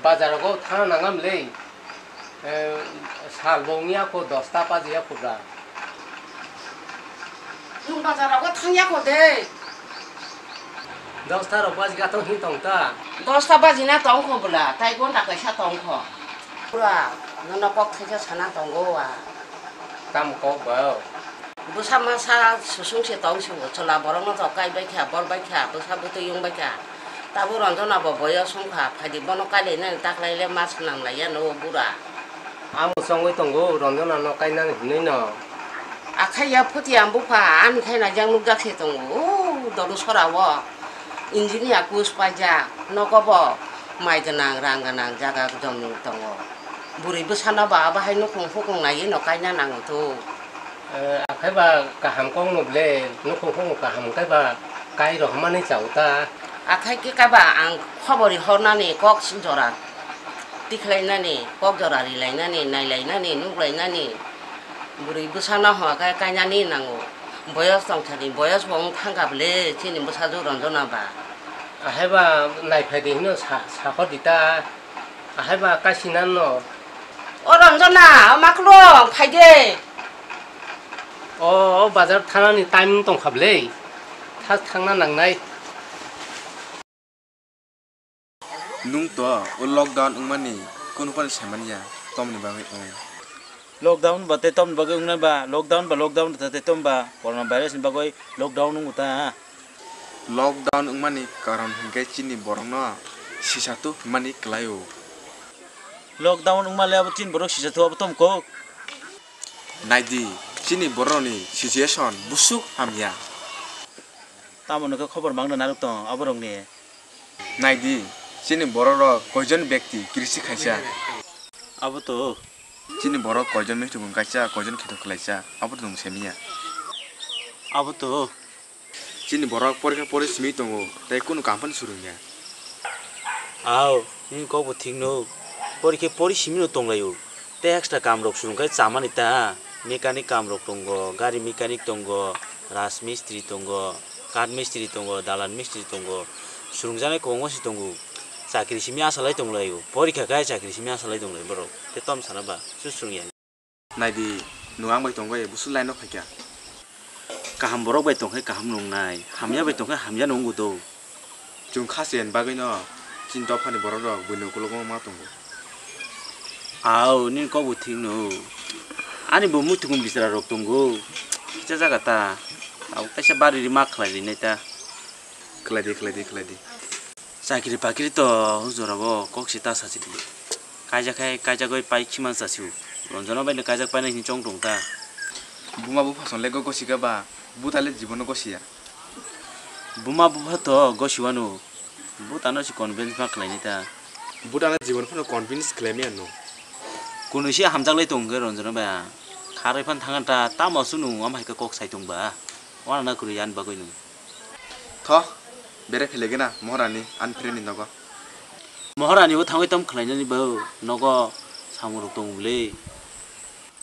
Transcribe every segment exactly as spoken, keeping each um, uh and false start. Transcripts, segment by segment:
Bazar rogo thana nangam le. Eh, sal bo wngya kho dosta baji ya kho bra. Nwng bazar rogo thangya kho de. Dosta rok baji ga tong hin tong ta. Dosta baji na tong kho bwla, tai gonta kaisa tong kho. Pura, nono kok thaisa sana tongo wa. Tam kok ba. Bwsa masa susung se tong si bo, chwla borok no to kai bai kha, bor bai kha, bwsa bwtwi wng bai kha. Tabuk Ranjana bo boyos wng kha, phaidi bono kai lai nani taklai le ma swnam lai ya no o bura. Amo chongwi tongo, Ranjana no kainani hinwi no. Akhai ya phuti ang bupha, ani khai na jang nukjak se tongo, o dodu sora o. Engineer kus paijak, nogo bo mai gwnang, rang gwnang jaga jom tongo. Bwrwi bwsano ba abo hai nukhung phukhung naiwi no kaina nango to. Eh, akhai ba kaham kok no ble, nukhung phung kaham khe ba kai rohormani chao ta. Akhai khe kaiba ang khobori hornani kok jora tikhlainani, kok jora rilainani, nailainani, nuklainani. Bwrwi bwsano hwnka khe kainani nango. Boyos tongthani, boyos bo wng thangkha ble chini bwsajwk Ranjana ba. Akhai ba naiphai di hino sa-, sakhor di ta. Ahai ba kaisina no. O Ranjana, o makhulwng, phai de. O, o bazar thanani time tongkha bwle. Tha-, thangna nangnai. Nwng to o lockdown wngmani kunu phano saimanya, tomni bagwi wng. Lockdown ba tei tomni bagwi wngnai ba, lockdown ba lockdown ta tei tom ba, corona virus ni bagwi lockdown wngo ta. Lockdown wngmani karon hinkhe chini borokno sisatu hwnmani kwlaio. Lockdown wngmale abo chini borok sisatu abo tom kok. Naidi, chini borokni situation busuk hamya. Tamo hwnkhe khobor mangno narwk tong aborokni. Naidi, chini bororok koijon bekti krisi khaisa? Abo to. Chini borok koijon misti bung kaisa, koijon khitok khlaisa, abo to nwng semiya. Abo to. Chini borok porikha pori simi tongo, tei kunu kam phano surungya. Ao, nini kok bo thik no. Porikha pori simi no tonglaio. Tei extra kam rok surung khai chamani ta. Mechanic kam rok tongo, gari mechanic tongo, raj mistri tongo, kath mistri tongo, dalan mistri tongo. Surungjaknai kwbangma se tongo. Chakri simi asalai tonglaio. Porikha khai chakri simi asalai tonglai borok. Tei tom sana ba, su surungya. Naidi, nwng ang bai tongbai, busu line o phaikha. Kaham borok bai tongkhe kaham nungnai, hamya bai tongkhe hamya nungwi do. Chwng kha se bagwi no, chini dophani borok rok buino ukulok ma tongo. Ao, nini kok bo thik no. Ani bo muitukun bisra rok tongo. Kisa jaga ta. Abo kaisa bari ri ma khlai rinai ta. Khlai di, khlai di, khlai di. Chakri bakri to o jora o kok se ta sachi di. Kaijak khai kaijagwi pai khima sachi o. Ranjana bai no kaijak painai hini chong tong ta. Buma bupha son le go gosi kha ba, buta le jibono gosi ya. Buma bupha to gosi wano. Buta no si convince ma khlai ni ta. Buta no jibon phano convince khlai maya no. Kunu si hamjak lai tong khe Ranjana bai. Kharwi phan thang ta tamo sunu am hai khe kok sai tong ba. Wana na kwrwi ani bagwi no. Tho, bere phele gena, Moharani, ani friend ni nogo. Moharani o thangwi tom khlainani bo, nogo samung rok tong bwle.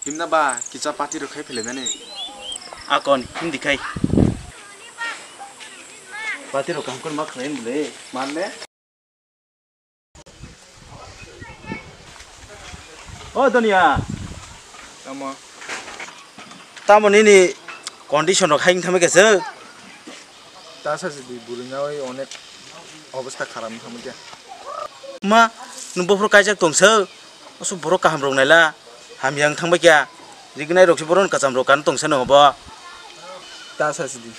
Himna ba, kisa party rok khai phele nani. Akon, hindi khai. Party rok kaham khe ma khlai bwle. Manne? O Donia. Tamo. Tamo nini condition rok hai wng thangma khe se? Ta sa si di, bwrwi nawi onek obostha kharap wng thangma khe. Ma, nwng bophuru kaijak tong se? Aswk borok kaham rok naila, hamya wng thangma khe? Rignai rok se bohrok ni kwcham rok kan tong se no bo? Ta sa si di,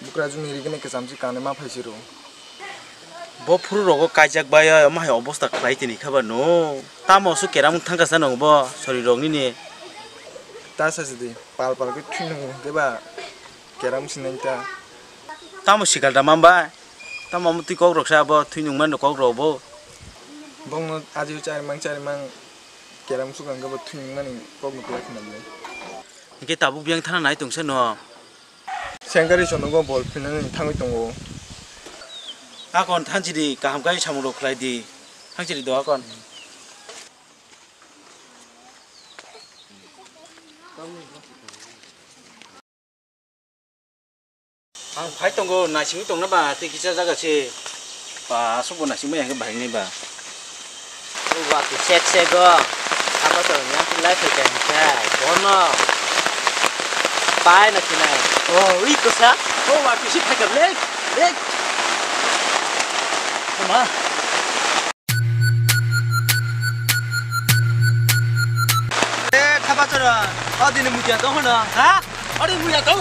bwkrajwk ni rignai kwcham se kanwi ma phai si rw. Bo phuru rogo kaijak bai, omo hai obosta khlai tini khe ba no. Tamo su keram thangkha sa nang bo, sori rok nini. Ta sa sidi, pal pal khe thwi nung khe ba keram sinai ta. Tamo sikal da man bai? Tamo omo twi kok rok sa bo, thwi nung man kok rok bo. Bongno aji chari mang chari mang keram sukang khe bo thwi nung mani kok no kwlai khna le. Hingke tabuk biyang thana nai tong se no. Sengkari sonogo bol phinani thangwi tongo. Akon thanchiri kaham kai samung rok khlai di. Thanchiri do akon. Ang phai tongo, naisingwi tongna ba, tei kisa jaga se. Ba, aswk bo naisingmaya hwnkhe bahai nai ba. Wa tu sek sek go. Apa to nyang tu lai pe jang ka. Bono. Pai na kinai. Oh, ui ko sa. Oh, wa tu si phai ka lek, lek. Ma. Eh, thapa chara. Adini muja to hono. Ha? Adini muja to.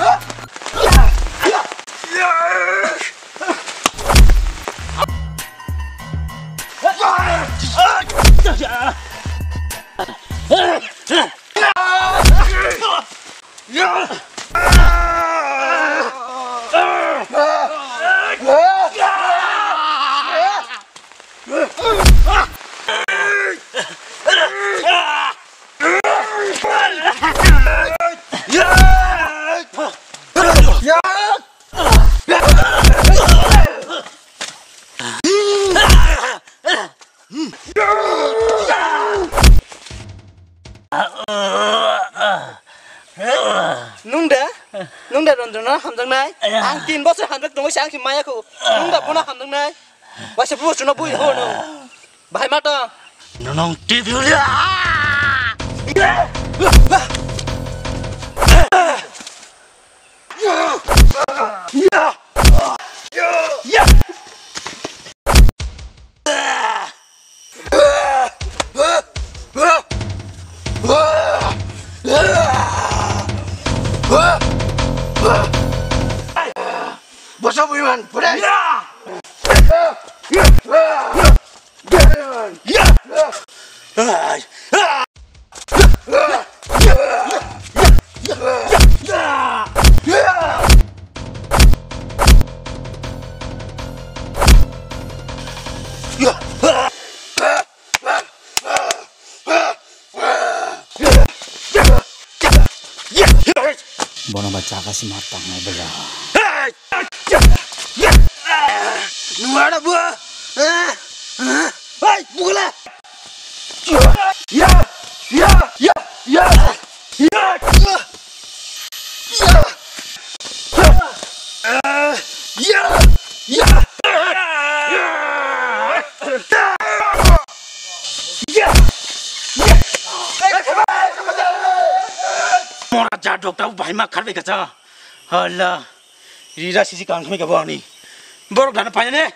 Nung da? Nung da Ranjana hamjaknai? Ang tin bosor hamjak tongo, ang si maya kho. Nung da bono hamjaknai? Waisa bro, chuna bui ho no. Bahai ma to. Nonong T V uli. Boso buiman, pura. Bono ba jaga sima tangnai bela. Nuara bo. Hai, bugula. Ya, ya, ya, ya. Ya, ya. Ya, ya. Mora ja dokta bahai ma kharbai kacha. Hala. Rira sisi kang khmai kabo ani. Borok dana paine.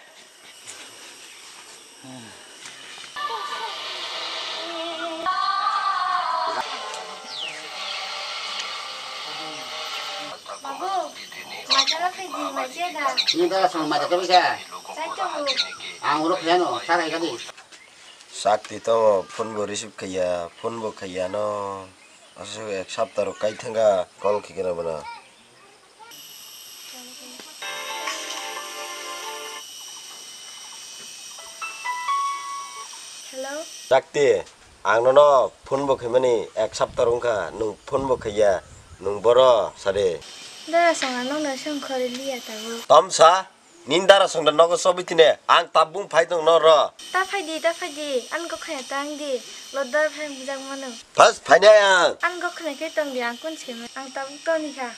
Babu, macha rok khe di mai je da. Ni da song macha to bisa. Chai to bu. Ang uro khaya no, sa khai kadi. Sakti to phone bo receive khaya, phone bo khaya no. Aswk ek sapta rok kai thangkha call khikhe no bono. Hello. Sakti, ang nono phone bo khaimani ek sapta rok wngkha, nwng phone bo khaiya, nwng boro sade. Dara song ang nokno songkhorwi liya tabuk. Tomsa, nini dara songda nogo sobi tine, ang tabung phai tong no ro. Ta phai di, ta phai di, ang kok khaya ta ang di, lodar phai bujak mano. First phainai ang. Ang gokhnai khe tong di, ang kun se mano. Ang tabuk toni kha.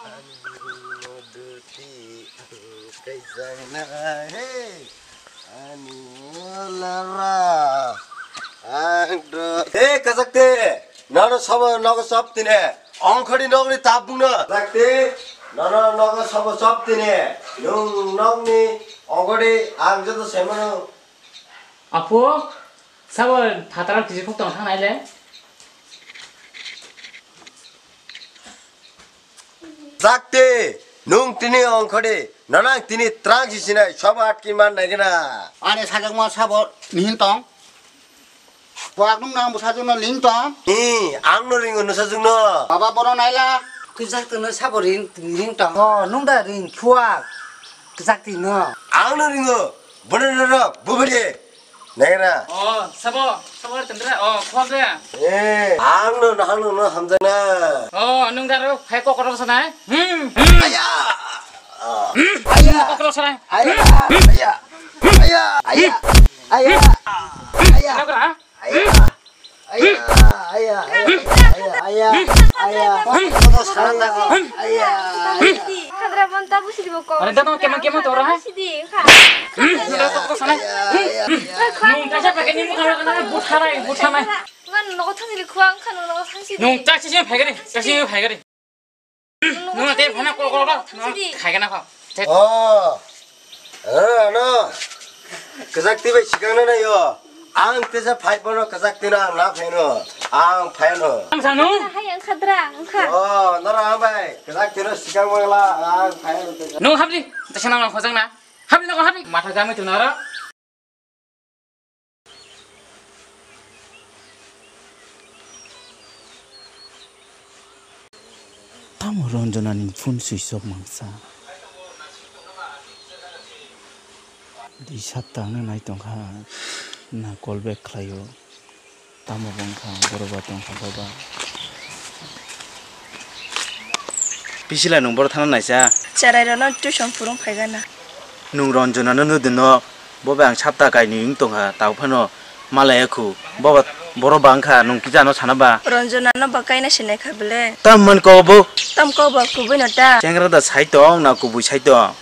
Ani madu ti, ang kaijak na, hey. Ani lara. Ang do. Hey, kajak te. Nono sabo nogo sop tine. Ongkhori nogni tabuk no. Kajak te. Nono nogo sabo sop tine. Nung nogni ongkhori ang joto semano. Apo, sabo phataro kisi khok tong thang nai le. Jakti, nung tini ongkhodi, nanang tini trang si sinai, sobo atki man nai gana. Ani sajak ma sabo nihin tong. Bo agnung nang bo sajak no ling tong. Ni, ang no ringo no sajak no. Baba bono naila. Kujak tino sabo ring, ring tong. Oh, nung da ring phuak. Kujak tino. Ang no ringo. Bono no ro, bubri. Nengna. Oh, sabo, sabo tendra. Oh, khom de. Eh, ang no, ang no, no hamjana. Oh, nung daro, hai kokoro sanai. Hmm. Aya. Aya. Kokoro sanai. Aya. Aya. Aya. Aya. Aya. Aya. Aya. Aya. Aya. Aya. Aya. Aya. Aya. Aya. Aya. Aya. Aya. Kadra bonta busi dibo ko. Are, dano, kemang, kemang, tora, ha? Busi di, ha. Nung kaisa pakai ni mukha kana butharai, buthanai. Ngan nogo thangni khwang khano nogo thangsi. Nung taksi sini phaigari, taksi sini phaigari. Nung tei phana kol kol kol. Nung khaigana kho. Oh. Eh, ano. Kajak tibai sikang na yo. Ang tesa phai bono kajak tina ang na phaino. Ang phaino. Ang sanu. Hai ang khadra, ang kha. Oh, nara ang bai. Kajak tina sikang mangla ang phaino. Nung habli. Tesa nang khojang na. Habli nang habli. Matha jamai tu nara. Tamo Ranjana ni phone switch off mangsa. Di satta ano nai tongkha na call back khlaio. Tamo bongkha borok ba tongkha baba. Pisila nung boro thana naisa. Cherai rono tuition phurung phaigana. Nung Ranjana no nudin no. Bo bai ang sapta kainwi wng tongkha, tao phano malaya khu. Bo ba, borok ba wngkha, nwng kisa ano sana ba? Ranjana no ba kaina sinai kha bele. Tam man ko bo? Tam ko ba kubui no ta. Chengra da sai tong na kubui sai tong?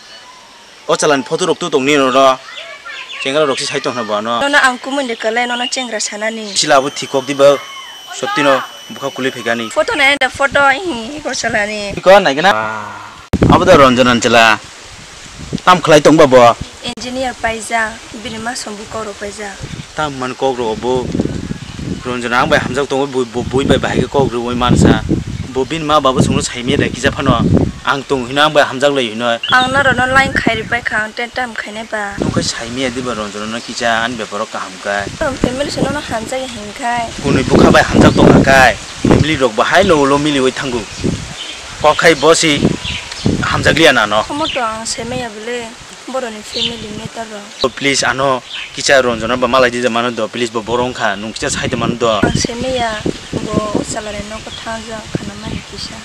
O chalani photo rok tu tong ni no no. Chengra rok si sai tong na ba no. Nono ang kumui de kale nono chengra sanani. Sila bo thik kok di ba. Sotti no bukha kuli phegani. Photo nai da photo, ih, ko chalani. Ko nai gana. Abo da Ranjana chela. Tam khlai tong ba bo? Engineer paijak, bini ma song bo kok rok paijak. Tam man kok rok bo. Ranjana ang bai hamjak tongo, bo, bo, bui bai bahai khe kok rwui mansa. Bo bini ma baba songno saimaya da kisa phano. Ang tong hino ang bai hamjak lai hino. Ang noro no line khai ri pai kha, ang ten tam khainai ba. Nung khai saimaya diba Ranjana no kisa ani beparo kaham kai. Ang family se nono hamjak ya hin khai. Kunui bukha bai hamjak tong kha kai. Family rok bahai lo ulo miliui thango. Kok khai bo si hamjakliya nano. Omo to ang saimaya bele boroni family matter rok. To please ano kisa Ranjana ba malai dija mano do, please bo borong kha nung kisa sai de mano do. Ang saimaya bo o chalani nogo thangjak khana mani kisa.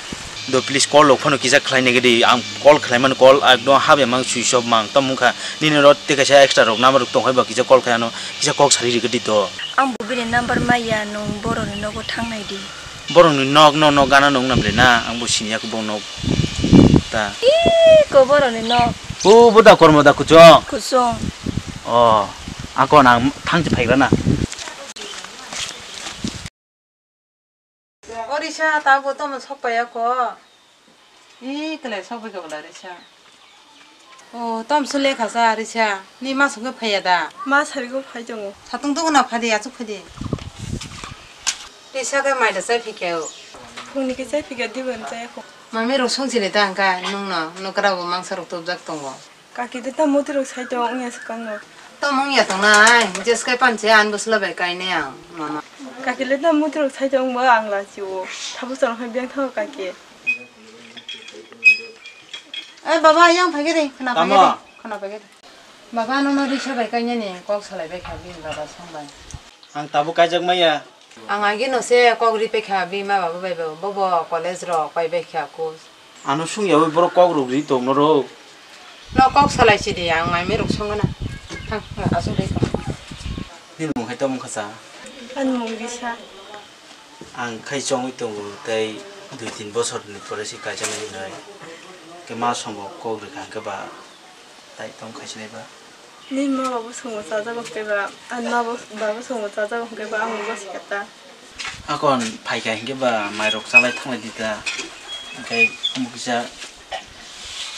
Do please call rok phano kisa khlai nai gidi, ang call khlai mano call ekdom habe mang switch off mang tamo wngkha nini ro tei kaisa extra rok number rok tong hai ba kisa call khai ano kisa kok sari ri gidi to. Ang bo bini number maya nung boroni nogo thang nai di. Borokni nok no, nok gana nung nam le na, ang bo sini yak bo nok ta. Ih, ko borokni nok. O bo da kormo da kuchung. Kuchung. O, akon ang thang chi phaigra na. O Risa, ta bo tomo sok paiya ko. Ih, kle sok bai ka bwla Risa. O, tom sule kha sa Risa. Ni ma songkhe phaiya da? Ma sarigo phai tongo. Satung tungna phadi, achuk phadi. Risa khe mai da chai phikya o. Phungni khe chai phikya, dibo ni chai kho. Mami rok song chini ta hwnkha nungno, nukra bo mangsa rok tubjak tongo. Kaki de ta muti rok sai tongo, wngya swkangno. Tom wngya tongnai, jeskai panche ani bwsla bai kainai ang, mama. Kaki le ta muti rok sai tongo, ang lachi o. Thabo chwng hai beng thango kaki. Eh, baba, yang phai gede, khna phai gede, khna phai gede. Baba, ano no Risa bai kainani kok salai bai kha bini baba song bai. Ang tabuk kaijak maya. Ang agi no se kok ri pai kha bini ma baba bai bo, bobo college rok pai bai kha kos. Ano sung yawi borok kok rok ri tong no ro. No kok salai si di, ang mai mai rok song na. Thang, asuk dei. Nini mung hai tamo kha sa? Ani mung Risa. Ang khai chongwi tongo, tei dui tin bosor ni pore se kaijak nai hinoi. Ke ma songo kok rikha hwnkhe ba tai tong khai sinai ba. Ni ma babu songo chajago hwnkhe ba, ani ma bo-, babu songo chajago hwnkhe ba, ang bo sikha ta. Akon phaikha hwnkhe ba mairok chalai thanglai di ta. Hwnkhe omo kisa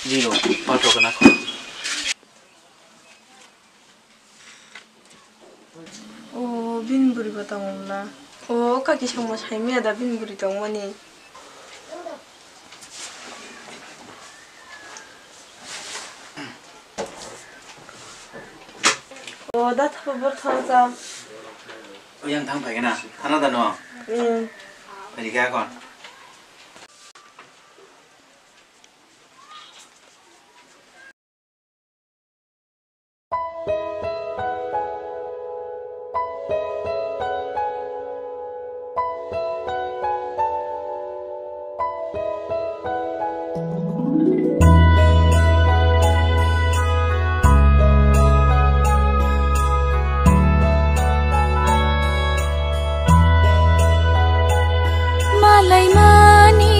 rirok palto gana kho. O, bini bwrwi bo tongo na? O, kaki songma saimaya da bini bwrwi tongmani? O, da thabo bor thang cha. Oyang thang phaikhe na, thana da no? Hmm. Phaikhe akon. Malaimani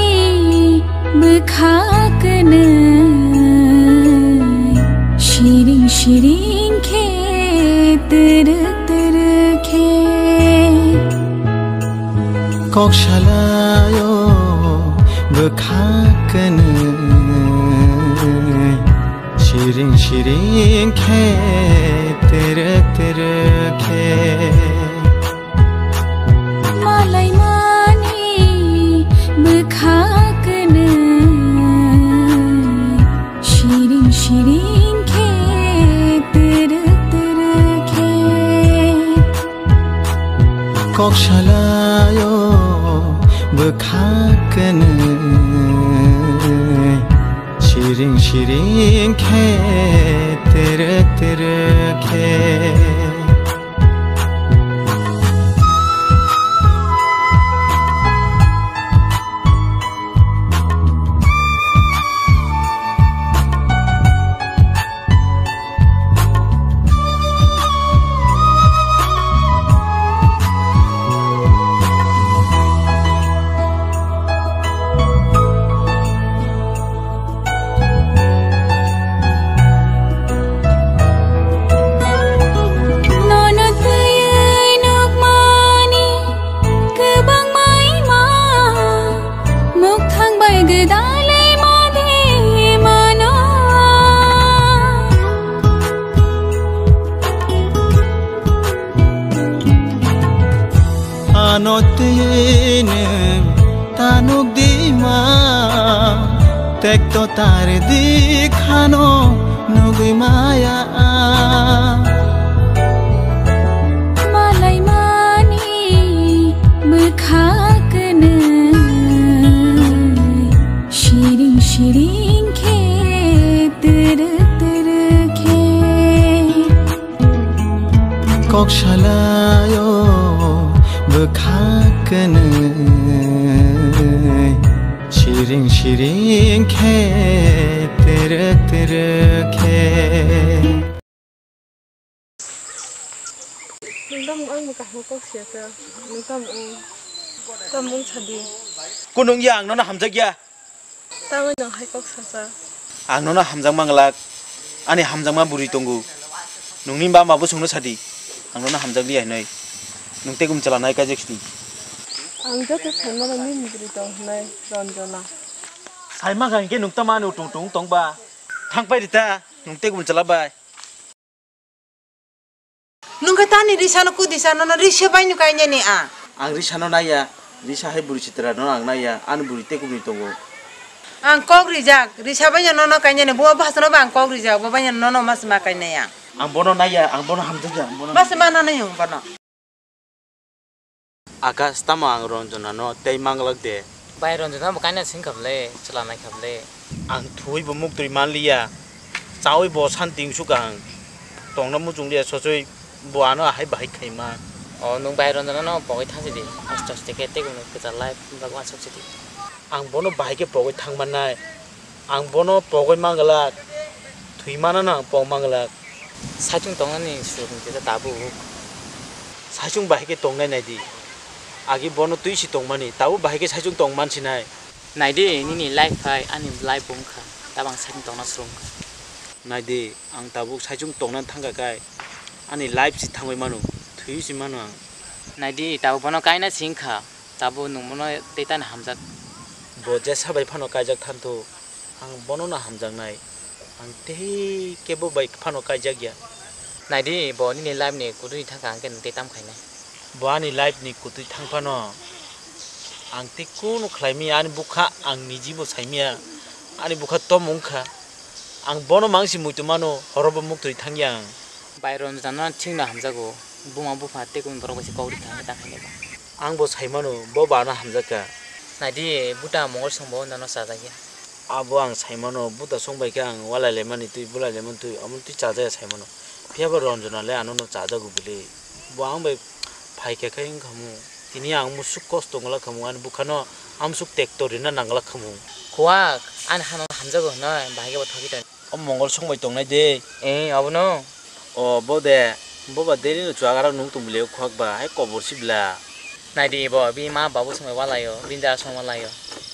bwkha kwnwi siring siring khe Turu turu khe. Kok salayo bwkha kwnwi. Siring siring khe turu turu khe. Malai mani bwkha kwnwi. Siring siring khe turu turu khe. Kok salayo bwkha kwnwi. Siring siring khe turu turu khe. Nono twiwi nukmani kwbang maima, mukthang bai gwdalwi madi mano. Ano twiwi nwng ta nuk di ma, tekto tar di khano nugwi maya. Malai mani bwkha kwnwi, siring siring khe turu turu khe. Kok salayo bwkha kwnwi, siring siring khe turu turu khe. Nung tamo ang bwkha kok siya kha, nung tamo ang, tamo ang sadi. Kunung ya ang nono hamjak ya. Tamo nung hai kok sasa. Ang nono hamjakma glak, ani hamjakma bwrwi tongo. Nungni bama bwswngno sadi, ang nono hamjakliya hinwi. Nung tei gum chwla nai kaijak sidi. Ang joto saimano nini bwrwi tong hinwi Ranjana. Saima kha hinkhe nung tamo ani utung utung tong ba? Thang pai rita, nung tei gum chwla bai. Nung khe tani risano kudisa nono risa bai no kainani a? Ang risano naiya, risa hai bwrwi sitra no ang naiya, ani bwrwi tei kubuni tongo. Ang kok rijak, risa bai no nono kainani, bo bahasano ba ang kok rijak, bo bai no nono mas ma kainaya. Ang bono naiya, ang bono hamjakya, ang bono. Mas ma nanai ang bono. Akash, tamo ang Ranjana no tei manglak de? Bai, Ranjana bo kaina sing kha bwle, chwla nai kha bwle. Ang thuwi bo muktwi manliya, chawi bo santi wngsukha ang. Tongna muchungliya sochwi bo ano ahai bahai khaima. O, nwng bai Ranjana no pogwi thangsi di, aste aste khe tei nwng kwchar life bagwi asok si di. Ang bono bahai khe pogwi thang mannai. Ang bono pogwi manglak, thwi manano ang pok manglak. Saichung tongnani surung kisa tabuk. Saichung bahai khe tongnai naidi. Agi bono twi si tongmani, tabuk bahai khe saichung tong mansinai. Naidi, nini life hai ani life bo wngkha. Tabuk ang saichung tongna surung kha. Naidi, ang tabuk saichung tongna thangkha kai ani life si thangwi mano, thwi si mano ang. Naidi, tabuk bono kaina si wngkha. Tabuk nwng bono tei tani hamjak. Bo jesa bai phano kaijak thanto, ang bono no hamjaknai. Ang tei kebo bai phano kaijakya. Naidi, bo nini life ni kwtwi thangkha, hwnkhe nwng tei tam khainai? Bo ani life ni kwtwi thang phano, ang tei kunu khlaimaya, ani bwkha ang nijibo saimaya, ani bwkha tom wngkha. Ang bono mangsi muitu mano, horobo muktwi thangya ang. Bai Ranjana no thikno hamjago, buma bupha tei kunu borok bai se kok rikha hwnkhe ta khainai ba. Ang bo sai mano, bo ba ano hamjakha. Naidi, buta mongol songbo nono chajakya. Abo ang sai mano, buta song bai khe ang walai laimani twi, bulai laimani twi, omo twi chajakya sai mano. Phiya bo Ranjana le ano no chajago bwle. Bo ang bai phai khe khe wng khamu. Tini ang musuk kosto wng la khamu, ani bwkha no amsuk tekto rina nang la khamu. Kuwak, ani hano hamjago hwno, bahai khe bo thokgwi tong. O mongol song bai tongnai de. Eh, abono. O, bo de. Bo ba daily no chuagarok nung tong bwle o khwak ba, hai kobor si bla. Naidi bo, bini ma babu song bai walaio, bini dara song walaio.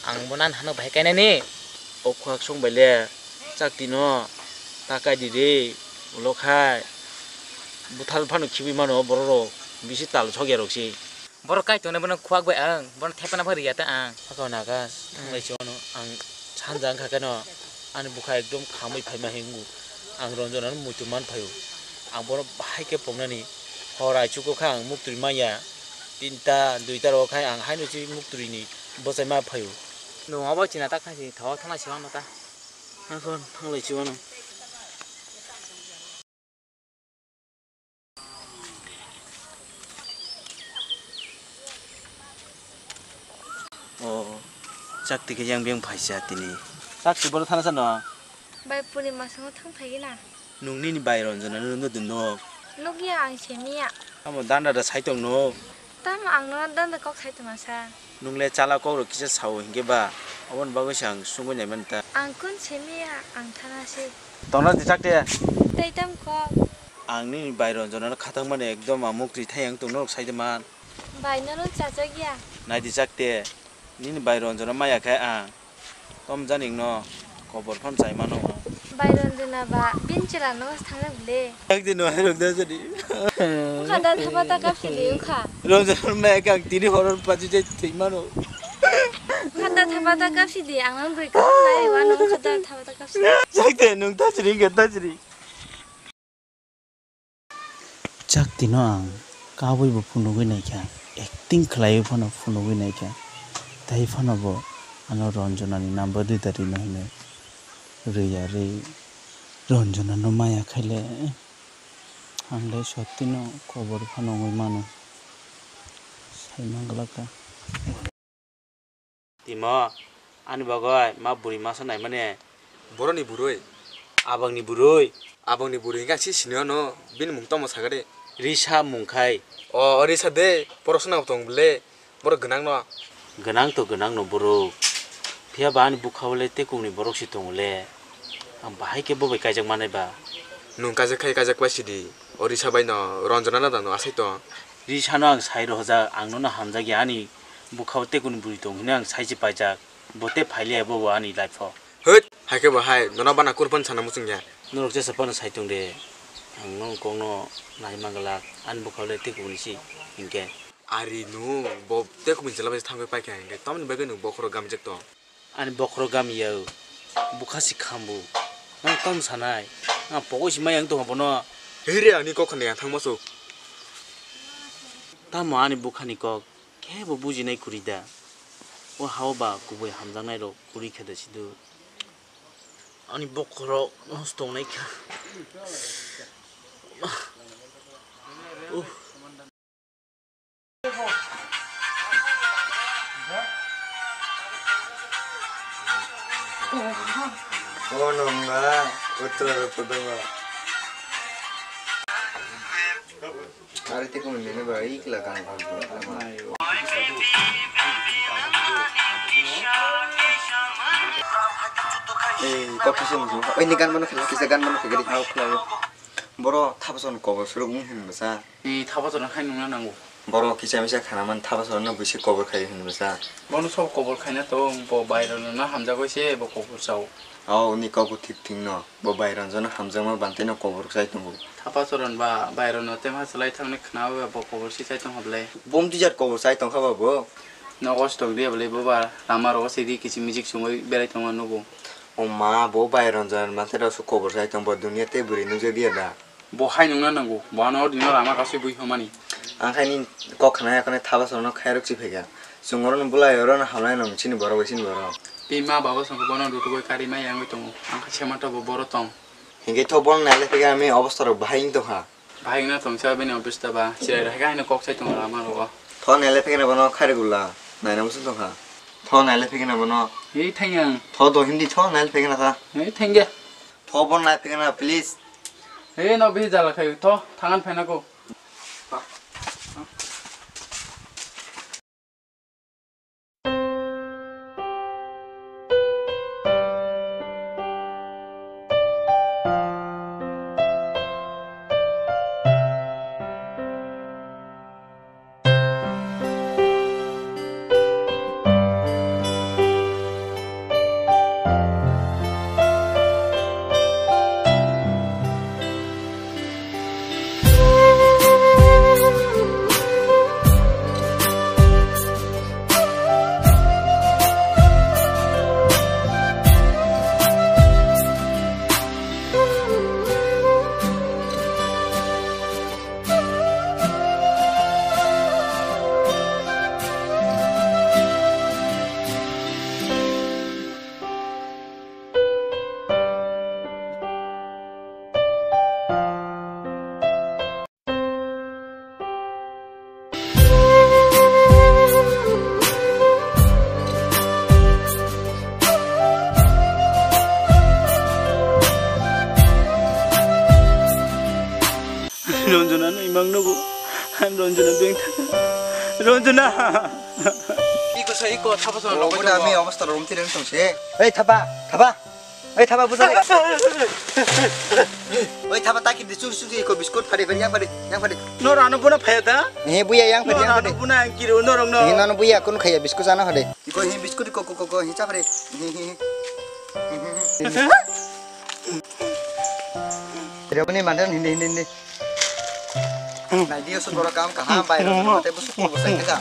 Ang bo nan hano bahai kainani. O khwak song bai le, chakti no ta kai di re, ulo khai. Buthal phano khibwi mano borok rok, bisi tal sokya rok se. Borok kai tongnai bono khuak bai ang, bono thepana phano riya ta ang. Hakha naga, thanglai se wano ang sanja wngkha khe no, ani bwkha ekdom khamwi phaima hinwi ang Ranjana no muitu man phaio. Ang bono bahai khe pongnani hor aichugo kha ang muktwi manya, tinta, duita rogo khai ang haino se muktwi ni bwchai ma phaio. Nwng obo china ta kha si tho thanglai se wano ta. Hakha thanglai se wano. O, chak twi khe yang beng phaisa tini. Chak twi bono thana sano. Bai puni masango thang phai gina. Nung nini bai Ranjana no nung dun no. Nukya ang semiya. Amo danda da sai tong no. Tamo ang no danda kok sai tong sa. Nung le chala kok rok kisa sao hinkhe ba. Aboni bagwi se ang sungwi nai mani ta. Ang kun semiya ang thana se. Tongna di chak de. Tei tam kok. Ang nini bai Ranjana no khathang mani ekdom amuk twi thai ang tong norok sai de man. Bai nono chajak ya. Nai di chak de. Nini bai Ranjana maya khe ang. Tom jani no kobor phan chai mano. Bai Ranjana ba bin chela no thangna bile. Chak de no hai rok da jani. Ukha da thapa ta kapsi de ukha. Ranjana maya khe ang tini horor paji jai thai mano. Ukha da thapa ta kapsi de ang nang bri ka nai wa no ukha da thapa ta kapsi. Chak de nung ta chiri ge ta chiri. Chak tino ang kabui bo phunugwi naikha, acting khlaiwi phano phunugwi naikha, tei phano bo ano Ranjana ni number duita rino hinwi rwya rwi Ranjana no maya khaile ang le sottino kobor phano wngwi mano sai manglakha. Timo, ani bagwi ma bwrwi masa naimani. Boroni bwrwi? Abangni bwrwi. Abangni bwrwi hwnkhe ang si sinio no, bini mung tamo sakha de. Risa mung khai. O, o Risa de, porosona bo tong bwle, borok gwnang no. Gwnang to gwnang no borok. Phiya ba ani bwkha o le tekung ni borok si tongo le. Ang bahai khe bo bai kaijak manai ba. Nwng kaijak khai kaijak pai sidi. O Risa bai no Ranjana no da no asai tong. Risa no ang sai rohorjak, ang nono hamjakya ani bwkha o tekung ni bwrwi tong hinwi ang sai se paijak. Bo tei phailiya bo bo ani life o. Hwt, hai khe bo hai, nono bana kurpan sana muchungya. Norok jesa phano sai tong de. Ang nong kokno nai manglak, ani bwkha o le tekung ni si hinkhe. Ari nwng bo tekung ni chwla bai thangwi paikha hinkhe, tamoni bagwi nwng bokhorok gamjak tong. Ani bokhorok gamiya o, bwkha si khambu. Nang tamo sanai? Ang pogoi si mai ang tongha bono. Hei re, ani kok khani ang thangma suk. Tamo ani bwkhani kok khe bo bujinai kwrwi da. O hao ba kubui hamjaknai rok kwrwi khe da sidu. Ani bokhorok nosto tongnai kha. Uh. Ono nga uttara kodanga. Ari te kung nene ba ikla kang kang. Eh, kok kisa musu. Oi, ni gan mano khela, kisa gan mano khegeri. Hao khela. Boro thapason kobor suruk wng hin bwsa. Ni thapason khai nungna nango. Boro kisa misa khana man thapason no bisi kobor khai hin bwsa. Bono sob kobor khaina to bo bairano na hamjagoi se bo kobor chao. Ao ni kok bo thik thik no. Bo bairano jono hamjakma bantino kobor chai tongo. Thapason ba bairano tema chalai thangni khna ba bo kobor si chai tong hoble. Bom tijat kobor chai tongkha ba bo. Nogo stok dia bole bo ba lama rogo se ri kichi mijik sungoi berai tongma nugo. O ma, bo bai Ranjan manse rok su kobor sai tong, bo dunia tei bwrwi nukjak ya da. Bo hai nungna nango, bo ano o dino lama kasui bui hwnmani. Ang khai ni kok khna ya khna thabason no khairok si phaikha. Chwng oro no bulai oro no hamlai no chini borok bai chini borok. Bini ma baba songkhe bono rutugwi kari ma yangwi tongo. Ang khe sema to bo boro tong. Hinkhe tho bono nailai phaikha ami obostha rok bahai wng tongkha. Bahai wngna tongsa bini obostha ba, chwrai rok hai khe haino kok sai tongo lama rogo. Tho nailai phaikhe bono khairok gula, naina muchung tongkha. Tho nailai phaikhe bono. Ei thangyang. Tho do hindi tho nailai phaikhe kha. Ei thangya. Tho bono nailai phaikhe please. Ei no bihi jala khai tho thangan phaina ko. Imang nugo. Ang Ranjana beng thaka. Ranjana. Iko sa iko thapa sa. Obo da ami obostha rom tireng tong se. Ei thapa, thapa. Ei thapa buja. Oi thapa taki di chur chur iko biscuit phade phade yang phade yang phade. No rano buna phaya da? Eh buya yang phade No yang rano phade. Buna ang kiri no rong no. Eh nano buya kun khaya biscuit ana phade. Iko hi biscuit ko ko ko ko hi cha phade. Hi hi hi. Rebani mandan hindi hindi hindi. Naidi oso borok kam kaham bai rok mate busuk ko sai kha.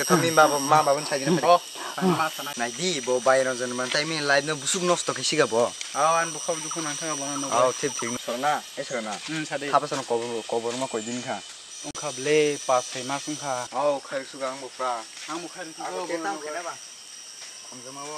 Kami ma ma ba bun sai dina. Oh, ma sana. Naidi bo bai rok jon man tai mi live no busuk nosto khe siga bo. Aw an bukha dukhu nang thanga bono no. Aw thip thik no sorna, e sorna. Hmm, sade. Thapa sono kobor kobor ma koi din kha. Ungkha ble pas sai mas ungkha. Aw khai suga ang bo pra. Ang bo khai Abo ke tam khena ba. Khomjama bo.